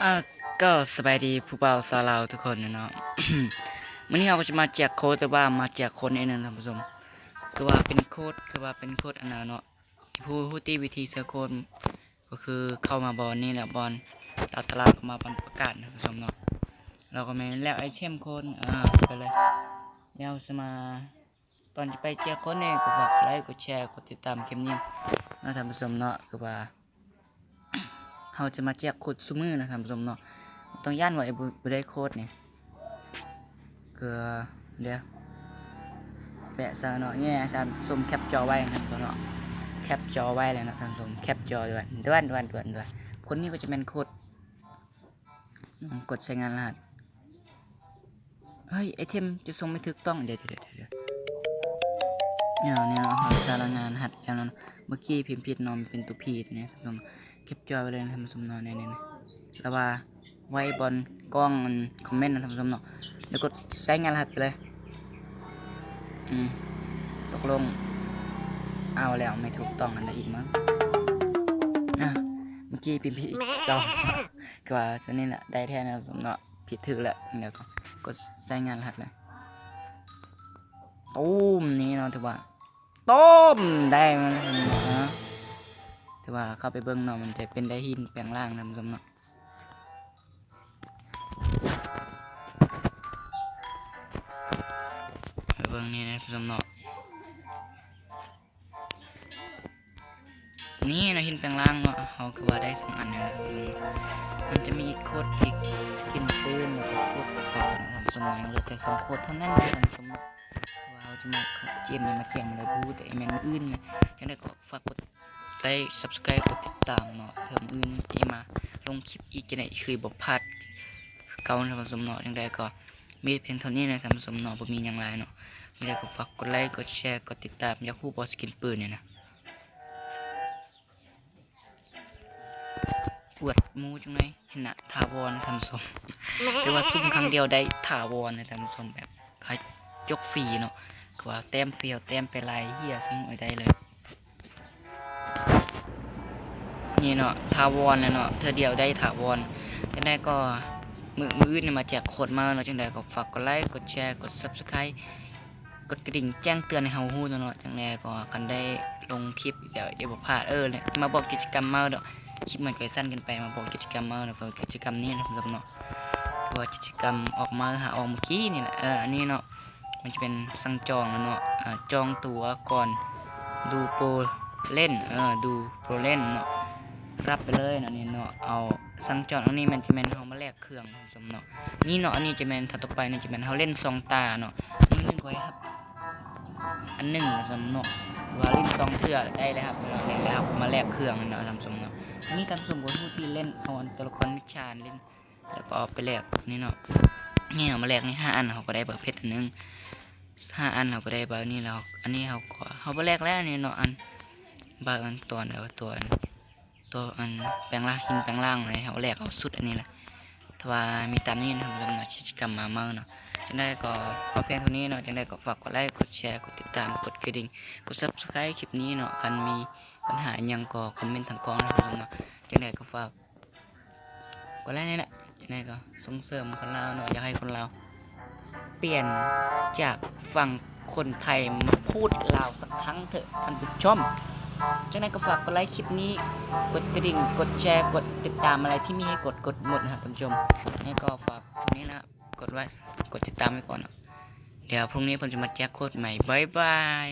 ອ່າ ກໍສະບາຍດີຜູ້ບ່າວສາວລາວທຸກຄົນເນາະ. ມື້ນີ້ເຮົາກໍຈະມາແຈກໂຄດ ຫຼືວ່າມາແຈກຄົນອີກນະທ່ານຜູ້ຊົມ. ຄືວ່າເປັນໂຄດ ຄືວ່າເປັນໂຄດອັນນັ້ນເນາະ ຮູ້ ຮູ້ຕິວິທີເຊື່ອຄົນ ກໍຄືເຂົ້າມາບ່ອນນີ້ແຫຼະ ບ່ອນຕາຕະຫຼາດ ເຂົ້າມາບ່ອນປະກາດນະທ່ານຜູ້ຊົມເນາະ. ແລ້ວກໍແມ່ນແລກໄອເທມຄົນ ເອີ ໄປເລີຍ. ແລ້ວຊິມາ ກ່ອນຈະໄປແຈກຄົນນີ້ ກໍຝາກກົດໄລ ກົດແຊ ກົດຕິດຕາມຄລິບນີ້ນະທ່ານຜູ້ຊົມເນາະ. ຄືວ່າເຮົາຈະມາແຈກໂຄດຊຸມື້ນະທ່ານຜູ້ຊົມເນາະ ຕ້ອງຢ້ານວ່າບໍ່ ບໍ່ໄດ້ໂຄດນີ້. ຄື ດຽວ ແປະໃສ່ເນາະ ແຍະໃຫ້ທ່ານຜູ້ຊົມແຄບຈໍໄວ້ນະທ່ານຜູ້ຊົມເນາະ ແຄບຈໍໄວ້ແລ້ວນະທ່ານຜູ້ຊົມ ແຄບຈໍດ່ວນໆໆໆ. ຄົນນີ້ກໍຈະແມ່ນໂຄດ ອືມ ກົດໃຊ້ງານລະຫັດ. ເຮີ້ຍ ໄອເທມຈະສົ່ງໄປຖືກຕ້ອງ ດຽວໆໆໆ ແນວນີ້ເນາະ ເຮົາໃສ່ລະຫັດແລ້ວເນາະ. ເມື່ອກີ້ພິມຜິດເນາະ ມັນເປັນຕົວ P ຕົວນີ້ທ່ານຜູ້ຊົມ ແຄບຈໍໄວ້ເລີຍນະທ່ານຜູ້ຊົມເນາະ. ນີ້ໆ ລະວ່າໄວ້ບ່ອນກ່ອງອັນຄອມເມັນນະທ່ານຜູ້ຊົມເນາະ ແລ້ວກົດໃຊ້ງານລະຫັດໄປເລີຍ. ອືມ ຕົກລົງ ເອົາແລ້ວ ແມ່ນຖືກຕ້ອງອັນໃດອີກມັ້ງ. ອ່າ ເມື່ອກີ້ພິມຜິດອີກ ກໍ ຄືວ່າສ່ວນນີ້ແຫຼະ ໄດ້ແທ້ນະທ່ານຜູ້ຊົມເນາະ. ຜິດຖືກແລ້ວ ແລ້ວກໍກົດໃຊ້ງານລະຫັດເລີຍ. ຕູມ ນີ້ເນາະ ຖືວ່າ ຕູມ ໄດ້ມາແລ້ວເນາະ. ຖືວ່າເຂົ້າໄປເບິ່ງເນາະ ມັນຈະເປັນໄດ້ຫີນແປງຮ່າງນະທ່ານຜູ້ຊົມເນາະ. ໄປເບິ່ງນີ້ນະທ່ານຜູ້ຊົມເນາະ. ນີ້ນະ ຫີນແປງຮ່າງເນາະ ເຮົາຄືວ່າໄດ້ສອງອັນແລ້ວ. ມັນຈະມີອີກໂຄດອີກ ສະກິນປືນ ແລ້ວກໍໂຄດປະກາດນະທ່ານຜູ້ຊົມເນາະ. ຍັງເຫຼືອແຕ່ສອງໂຄດເທົ່ານັ້ນນະທ່ານຜູ້ຊົມເນາະ. ວ່າເຮົາຈະມາເຂົ້າເກມນີ້ມາແຈກມື້ໃດບໍ່ຮູ້ ແຕ່ແມ່ນມື້ອື່ນນະ. ຈັ່ງໃດກໍຝາກກົດໄລ Subscribe ກົດຕິດຕາມເນາະ ເພື່ອມື້ອື່ນຊິມາລົງຄລິບອີກ ຈັ່ງໃດຄືບໍ່ພາດຄືເກົ່ານະທ່ານຜູ້ຊົມເນາະ. ຈັ່ງໃດກໍມີພຽງເທົ່ານີ້ນະທ່ານຜູ້ຊົມເນາະ ບໍ່ມີຫຍັງຫຼາຍເນາະ. ຈັ່ງໃດກໍຝາກກົດໄລ ກົດແຊ ກົດຕິດຕາມ. ຢາກຮູ້ບໍ່ ສະກິນປືນນີ້ນະ ປວດໝູຈັ່ງໃດ ເຫັນນະ ຖາວອນນະທ່ານຜູ້ຊົມ. ແຕ່ວ່າຊຸ່ມຄັ້ງດຽວໄດ້ຖາວອນນະທ່ານຜູ້ຊົມ ແບບໃຫ້ຈົກຟຣີເນາະ ຄືວ່າແຕ້ມຟຣີ ແຕ້ມໄປຫຼາຍເຫຍ ສະໝຸດໄດ້ເລີຍ. ນີ້ເນາະ ຖາວອນແລ້ວເນາະ ເທື່ອດຽວໄດ້ຖາວອນ. ຈັ່ງໃດກໍມື້ ມື້ອື່ນມາແຈກໂຄດໃໝ່ເນາະ. ຈັ່ງໃດກໍຝາກກົດໄລ ກົດແຊ ກົດ Subscribe ກົດກະດິ່ງແຈ້ງເຕືອນໃຫ້ເຮົາຮູ້ເນາະ. ຈັ່ງໃດກໍຄັນໄດ້ລົງຄລິບແລ້ວຢ່າບໍ່ພາດ ເອີ ມາບອກກິດຈະກຳໃໝ່ເນາະ. ຄລິບມັນກໍສັ້ນເກີນໄປ ມາບອກກິດຈະກຳໃໝ່ ແລ້ວກໍກິດຈະກຳນີ້ນະທ່ານຜູ້ຊົມເນາະ. ຄືວ່າກິດຈະກຳອອກໃໝ່ ຫາອອກມື້ກີ້ນີ້ແຫຼະ ເອີ ອັນນີ້ເນາະ ມັນຈະເປັນສັ່ງຈອງເນາະ ອ່າ ຈອງຕົວກ່ອນ ດູໂປເລນ ເອີ ດູໂປເລນເນາະ ຮັບໄປເລີຍເນາະ. ນີ້ເນາະ ເອົາສັ່ງຈອງ ອັນນີ້ແມ່ນ ຈະແມ່ນເຮົາມາແລກເຄື່ອງ ທ່ານຜູ້ຊົມເນາະ. ນີ້ເນາະ ອັນນີ້ຈະແມ່ນ ຖ້າຕໍ່ໄປນີ້ຈະແມ່ນເຮົາຫຼິ້ນສອງຕາເນາະ ມື້ໜຶ່ງຂ້ອຍຮັບອັນໜຶ່ງ ທ່ານຜູ້ຊົມເນາະ ວ່າຫຼິ້ນສອງເທື່ອໄດ້ແລ້ວ ຮັບແລ້ວ ແລ້ວເຮົາກໍມາແລກເຄື່ອງເນາະ ທ່ານຜູ້ຊົມເນາະ. ນີ້ທ່ານຜູ້ຊົມກໍຮູ້ທີ່ຫຼິ້ນ ເອົາອັນຕົວລະຄອນວິຊາຫຼິ້ນ ແລ້ວກໍເອົາໄປແລກນີ້ເນາະ. ນີ້ເຮົາມາແລກນີ້ຫ້າອັນ ເຮົາກໍໄດ້ໃບເພັດອັນໜຶ່ງ ຫ້າອັນ ເຮົາກໍໄດ້ໃບນີ້ແລ້ວ. ອັນນີ້ເຮົາກໍ ເຮົາໄປແລກແລ້ວນີ້ເນາະ ອັນໃບອັນຕົວ ຕົວອັນ ຕົວອັນແປງຮ່າງ ຫີນແປງຮ່າງນີ້ ເຮົາແລກເອົາຊຸດອັນນີ້ແຫຼະ. ຖ້າວ່າມີຕາມນີ້ນະ ສຳລັບກິດຈະກຳມາໃໝ່ເນາະ. ຈັ່ງໃດກໍຂໍພຽງເທົ່ານີ້ເນາະ. ຈັ່ງໃດກໍຝາກກົດໄລ ກົດແຊ ກົດຕິດຕາມ ກົດກະດິ່ງ ກົດ Subscribe ຄລິບນີ້ເນາະ. ຄັນມີບັນຫາຫຍັງກໍຄອມເມັນທາງກ້ອງນະ ທ່ານຜູ້ຊົມເນາະ. ຈັ່ງໃດກໍຝາກ ກໍໄດ້ນີ້ແຫຼະ ຍັງໄງກໍສົ່ງເສີມຄົນລາວເນາະ ຢາກໃຫ້ຄົນລາວປ່ຽນຈາກຝັ່ງຄົນໄທມາພູດລາວສັກຄັ້ງເຖາະທ່ານຜູ້ຊົມ. ຈັ່ງໃດກໍຝາກກົດໄລຄລິບນີ້ ກົດກະດິ່ງ ກົດແຊ ກົດຕິດຕາມ ອະໄລທີ່ມີໃຫ້ກົດ ກົດໝົດນະທ່ານຜູ້ຊົມ. ຍັງໄງກໍຝາກເທົ່ານີ້ນະ ກົດໄວ້ ກົດຕິດຕາມໄວ້ກ່ອນເນາະ. ດຽວພລຸ່ງນີ້ເພິ່ນຈະມາແຈກໂຄດໃໝ່. ບາຍບາຍ.